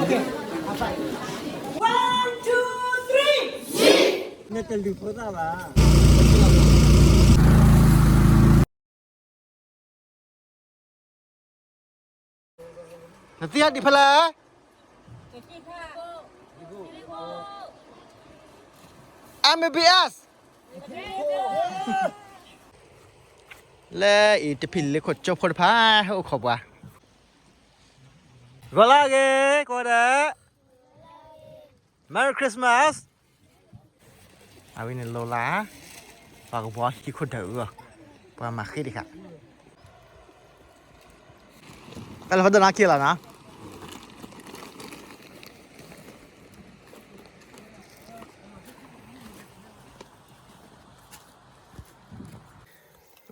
Okay, one, two, three. နတလူၤဖိသၣ်ဘၣ်. နသံအဒံးဖဲလဲၣ် M B S လၢအံၤ တဖံလံၤခိၣ်ကၠိဖိတဖၣ် ဟဲအိၣ်ခိးပှၤ ဂီၤလၢအဂ့ၤ ကိးဂၤဒဲး Merry Christmas. အဝဲန့ၣ်လိၤလၢ ပှၤကဘှီဟံၣ်ခိၣ်ဒၢးအုၣ်အီၤ ပှၤမၤဃ့တခါ တၢ်လၢဖးဒိၣ်နၤခံလီၤနီၤ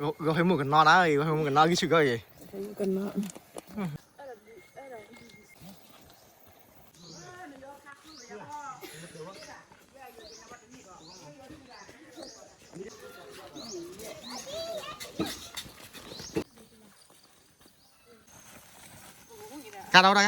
ဂီၤဟဲမုၢ်ကနီၤနၤ ဂီၤဟဲမုၢ်ကနီၤ ဂံၢ်ဆူၣ်ကီၢ်ဂ့ၤ ကါထီၣ်ဝဲဒၣ် ဘီပျီ ပှၢ်တြီတဖျၢၣ်ညါဂ့ၤမး လၢ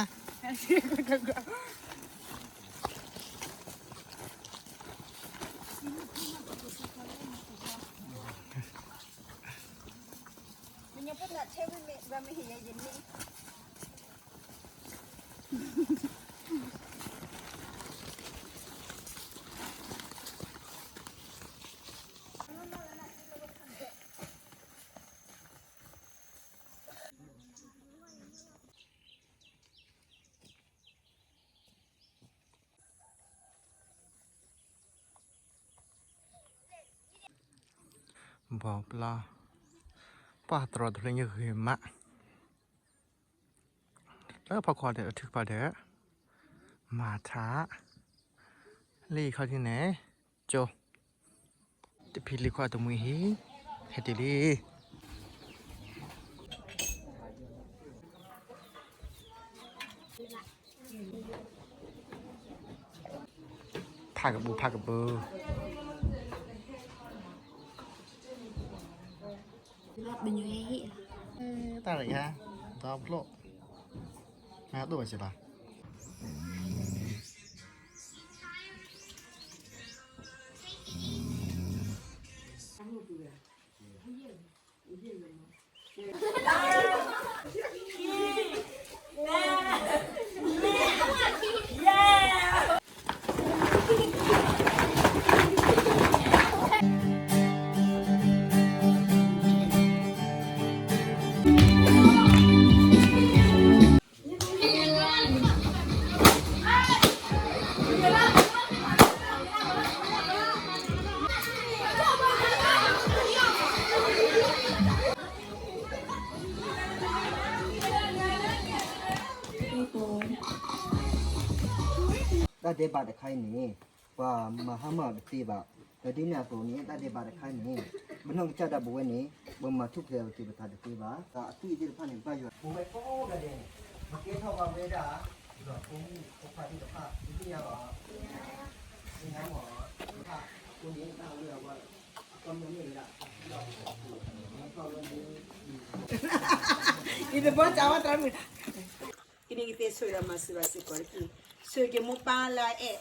ဖီခိၣ်ဒီး အထုကဖၣ်ဒီး မၤထါ လၢခီၣ်ထံးန့ၣ် ကၠိ တဖံလံၤခိၣ်အတမှံဟံၣ် ဟဲတ့ၢ်လံ ဖးကပူၤ ဖးကပူၤ တၢ်ရ့ၣ်ဧါ ဒီဖျိ မ့ၢ်အဒိၣ်ဘၣ်စ့ၢ်ဘၣ် တၢ်ဒဲးဘးတခါအံၤန့ၣ် ပှၤမၤဟါမၢ်အီၤတသ့ဘၣ်. ဒီးဒ်န့ၣ်အသိးန့ၣ် တၢ်ဒဲးဘးတခါအံၤန့ၣ် ပနီၢ်ကစၢ်ဒၣ်ပဝဲန့ၣ် ပမၤထူၣ်ဖျဲးအီၤက့ၤပသးတသ့ဘၣ်. ဒီးအသွံၣ်သ့ၣ်တဖၣ်န့ၣ် ဘၣ်ယွၤ ပဝဲကိးဂၤဒဲးန့ၣ် ပကဲထီၣ်ဘၣ်ဝဲဒၣ် ဒီးဖိမုၣ်ဖိခွါသ့ၣ်တဖၣ် ဒ်သိးယၤလီၤ သ့ၣ်ညါမး တဖၣ် အဃိန့ၣ်တၢ်ဝဲအဂီၢ် အကီၢ်မ့ၢ်မ့ၢ်ဝဲဒၣ် အကီၢ်မ့ၢ်မ့ၢ် ယတဘီကးဝဲတရၢမုၢ် ကနံၣ်ကသ့ဆိၣ်ဂ့ၤဒီးမၤစၢၤဘၣ်စ့ၢ်ကီးတက့ၢ်. ဆိၣ်ဂ့ၤက့ၤမိၢ်ပၢ်လၢအအဲၣ်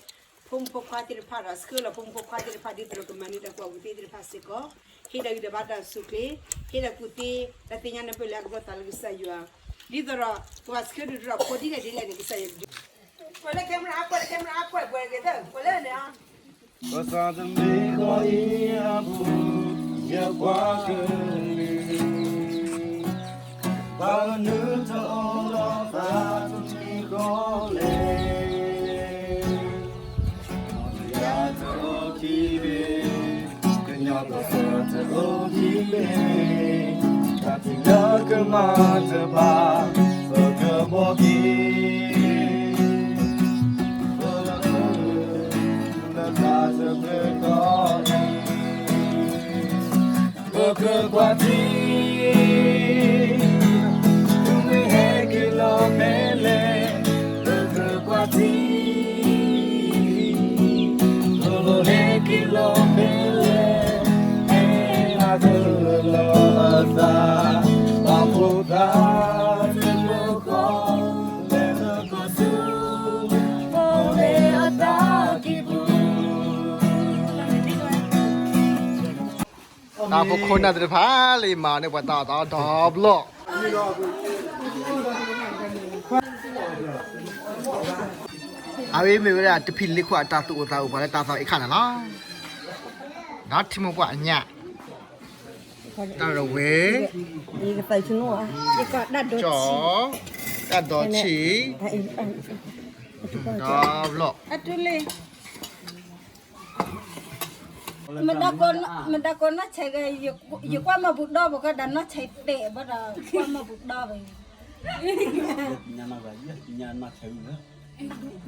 ဖိမုၣ်ဖိခွါသ့ၣ်တဖၣ်ဒီး ဆှၢလီၤဖိမုၣ်ဖိခွါသ့ၣ်တဖၣ် ဒ်သိးဒီးကမၤန့ၢ်တၢ်ကူၣ်ဘၣ်ကူၣ်သ့သ့ၣ်တဖၣ်စ့ၢ်ကီး, ဟ့ၣ်ဒီးဂံၢ်ဒီးဘါတၢ်အိၣ်ဆူၣ်အိၣ်ချ့, ဟ့ၣ်ဒီးကူၣ်သ့ တၢ်သ့ၣ်ညါနၢ်ပၢၢ်လၢအကဘျီသးလၢကစၢ်ယွၤ, ဒ်သိးဒီး ပှၤဆှၢဒုးဒီးဖိဒ်လဲၣ်ဒ်လဲၣ်န့ၣ် ကစၢ်ယွၤ ကွဲးလၢ camera ကွဲးလၢ camera ကွဲးကွဲးက့ၤသၢ ကွဲးလၢန့ၣ် ကစၢ်တမံၤဃီအံၤအပူၤ ယပှၤကလုာ် ဘၣ်မနုၤတအိၣ်ဒီးသးတမံၤဃီလဲၣ်. ယၤတအိၣ်ခံဘ့ၣ်, ကညီကစၢ်တအိၣ်ခံဘ့ၣ်, တၢ်ဖံးလၢကမၤတဖၣ် ပကဘှီက့ၤ လၢတၢ်တဘျုးတီၤအံၤ ပကြၢးကွၢ်ထံ မ့ၢ်ဟဲက့ၤလီၤဖဲလဲၣ်, ပကြၢးကွၢ်ထံ လိၤလိၤဟဲက့ၤလီၤဖဲလဲၣ်, ဟဲနၤကလၢလီၤအသး, ပှၤဖိတ တၢ်ဖိခိၣ်နၢ်သ့ၣ်တဖၣ်လၢယမၤန့ၢ်ပှၤတၢ်အီၣ်တၢ်အီဒီဘျီ အဝဲမ့ၢ်ဝဲဒၣ်တဖံလ့ၣ်ခိၣ်အတၢ်သူၣ်အိၣ်သးအိၣ်ပှၤလၢတၢ်သီအ့ၣ်ခါန့ၣ်လီၤ. ဒီးထံမိၢ်ပှၢ်အညၣ်, တၢ်ရဝဲ, ကၠီ, တၢ်ဒီးဆံး, ဒီဘျီ မတၤကိးနီၢ်ဆဲးဂ့ၤ, ယကွၢ်မၤဘူၣ်ဒီဘၣ်ကဒီးနီၢ်ဆဲးသဲးဘၣ်ဒီး ကွၢ်မၤဘူၣ်ဒီဘၣ်,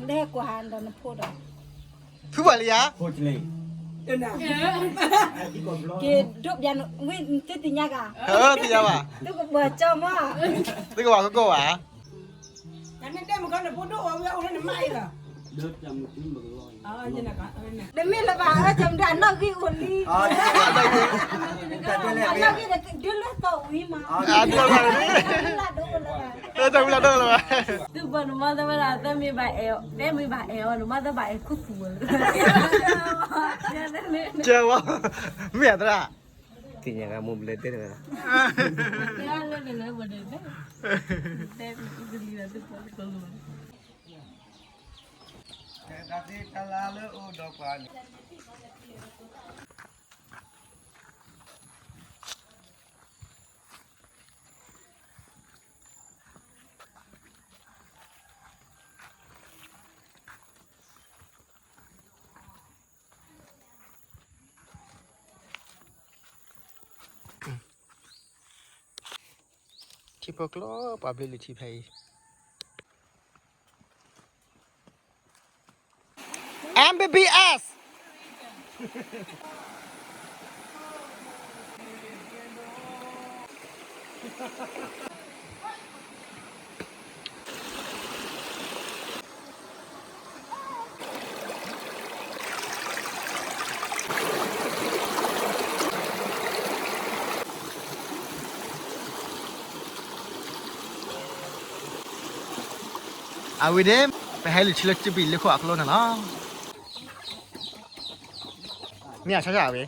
နကွၢ်ဒီးနဖိဒီး, ဖုပှၤလံဧါ, က့ၤဒိးပျးနဝံၣ်နသုသ့ၣ်ညါဂၤ, သ့ၣ်ညါဘၣ်, သုကဘၣ်ကၠီမး, သုကဘၣ်ကကိးဘၣ် တမ့ၢ်လၢၤဘၣ်, အနီၣ်ဂံၢ်အိၣ်လံ, အနီၣ်ဂံၢ်ဒုးလၢသီဝံၤမး, တၢ်ဝံၤလၢဒိၣ်လၢၤဘၣ်, သုဘၣ်နမၤသးဝဲဒၣ် သဲမ့ၢ်ဘၣ်အဲၣ်, သဲမ့ၢ်ဘၣ်အဲၣ်အီၤ နမၤသးဘၣ်အဲၣ်ခူသူၣ်ဝဲ, ကဲဝဲ, မ့ၢ်အသရၣ်, သ့ၣ်ညါဂၤမိၢ်ဘျဲၣ်တဲတဝဲဒၣ်, တၢ်သ့တၢ်လၢလၢအိၣ်ဒီးပှၤန့ၣ် ထံဖိကျိ ပှၤဘျုးလုၢ်ထံဖဲအံၤ M B B S အဝံၤန့ၣ် ပဟဲလုၢ်ထံလၢတဖံလ့ၣ်ခိၣ်အကျိန့ၣ်လီၤ. မ့ၢ်အဆၢဆၢဝဲ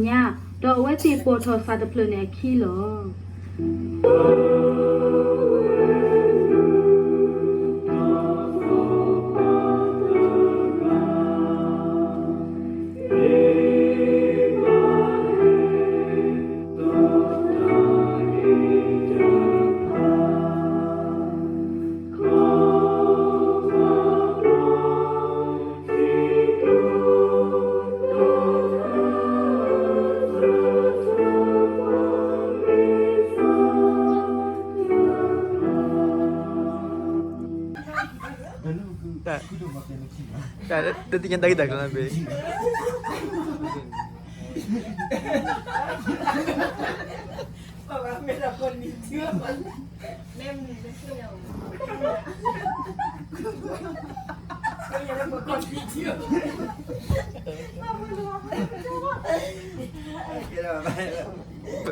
ညါ, ဒီးအဝဲသ့ၣ်ပိာ်ထီၣ်သးတဖျၢၣ်န့ၣ်အခံလီၤ. တၢ်, တၢ်, တသ့ၣ်ညါတၢ်ဂ့ၢ်တၢ်ကျိၤလၢဘ့ၣ်.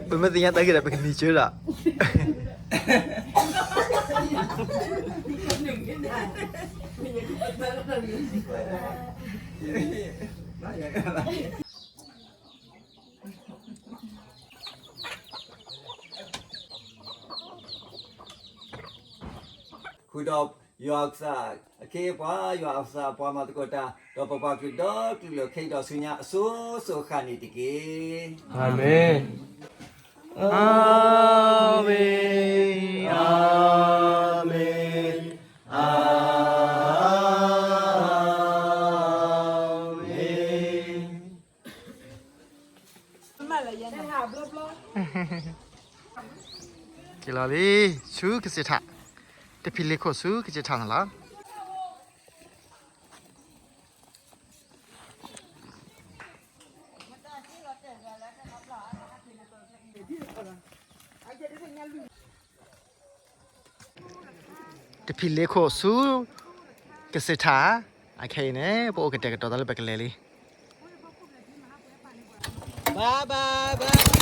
ပမ့ၢ်သ့ၣ်ညါတၢ်ဂ့ၢ်ဒီး ပကနံၤစၢၤဒီး ဃုာ်ဒီးယွၤအကစၢ်အခ့အပှၤ, ယွၤအကစၢ်အပှၤမၤသကိးတၢ်, ဒီးပပှၤကလုာ်ဒီကလုာ်လၢခဲအံၤဒီးဆူညါအစိၤစိၤအဃၣ်န့ၣ်တက့ၢ်. အၤမ့ၣ်, အၤမ့ၣ်, အၤမ့ၣ်, အၤမ့ၣ်. က့ၤလီၤလံ, ဆူကစံးထၣ်, တဖံလ့ၣ်ခိၣ်ဆူကစံးထၣ်န့ၣ်လီၤ. တဖံးလ့ခိၣ်ဆူ ကစ့ထၣ်, အခဲအံၤန့ၣ် ပအိၣ်ကတဲာ်ကတီၤသးလၢပကလဲၤလံ. သးတီ,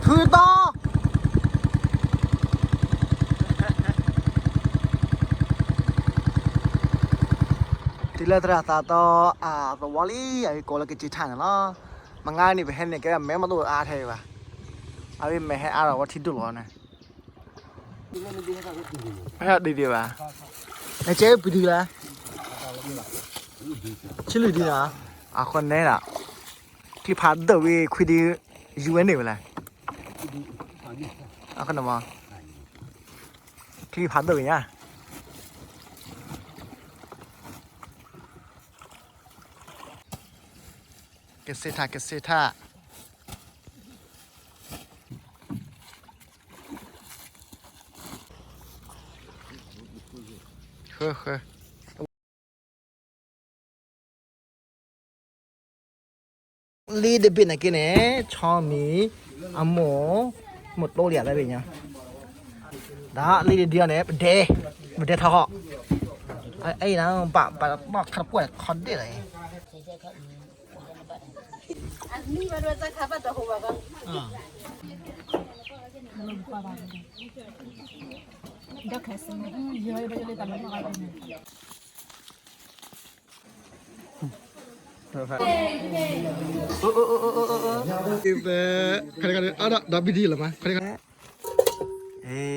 ထုးတီ, တုၤလၢသရၣ်သးတီအသဝီလံ, အဝဲကိးလၢကစ့ထၣ်န့ၣ်လီၤ. မငါန့ၣ် ပဟဲန့ၣ်ကဲမဲာ်မးတအိၣ်အါထဲဘၣ်, အဝဲမဲာ်ဟဲအါဒီးဝဲထံဒိၣ်လီၤန့ၣ်, ဟဲဒ်ဒ်ဘၣ်, နကဲပဒုလၢ ဆံလုၢ်ဒ်နီၤ, အဃိန့ၣ်ဒီး ချံဖးဒိၣ်ဝံၤခွံဒု ယူၤဝဲန့ၢ်ဝဲလဲၣ်, အဃိန့ၣ်မး ချံဖးဒိၣ်ဝံၤညါ ကစ့ထၣ် ကစ့ထၣ်, ဃၢဃၢ လံတဘ့ၣ်န့ၣ်က့န့ၣ် ဆီမံၤ အမိၢ် မိၢ်တိလံယၤတဘ့ၣ်ညါ, ဒီးလံတဒုန့ၣ် ပဒဲ, ပဒဲထီၣ်ဃီ, အဲၣ်နၤ ဘၣ်ဘၣ်ဘၣ်ခါတပှၢ်ခီဒ့ၣ်လီၤအံၤ. ခါန့ၣ် အါဒၣ်ဘံဒံလီၤမး, ခါန့ၣ်, အ့